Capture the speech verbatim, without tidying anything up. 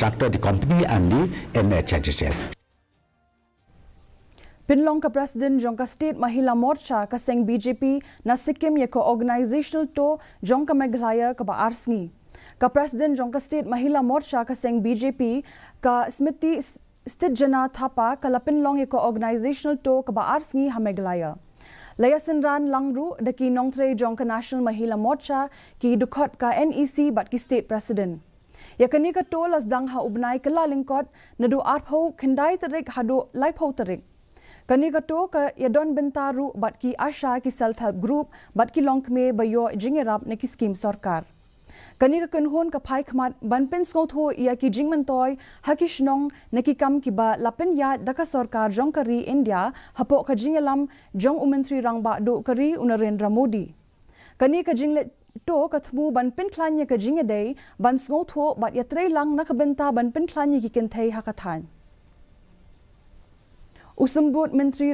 Structure the company and the N H I D C L. Pynlong ka President jong ka State Mahila Morcha ka seng B J P na Sikkim ïa ka organizational tour jong ka Meghalaya kaba ar sngi. Ka President jong ka State Mahila Morcha ka seng B J P, ka Smriti Stitjana Thapa, ka la pynlong ïa ka organizational tour kaba ar sngi ha Meghalaya. La ïa synran lang ruh da ki nongtrei jong ka National Mahila Morcha, ki dkhot ka N E C bad ki State President. Ïa kane ka tour la sdang ha u bnai Kyllalyngkot, naduh arphew khyndai tarik haduh laiphew tarik. Kane ka tour ka ïadon bynta ruh bad ki ASHA, ki self help group bad ki longkmie ba ïoh jingïarap na ki skim sorkar. Kane ka kynhun ka phai khmat ban pynsngewthuh ïa ki jingmyntoi ha ki shnong na ki kam kiba la pynïaid da ka sorkar jong ka ri India hapoh ka jingïalam jong u Myntri Rangbah Duh ka ri, u Narendra Modi. Kane ka jingleit tour ka thmu ban pynkhlaiñ ïa ka jingïadei, ban sngewthuh bad ïatreilang na ka bynta ban pynkhlaiñ ïa ki kynthei ha ka thaiñ. U Symbud Myntri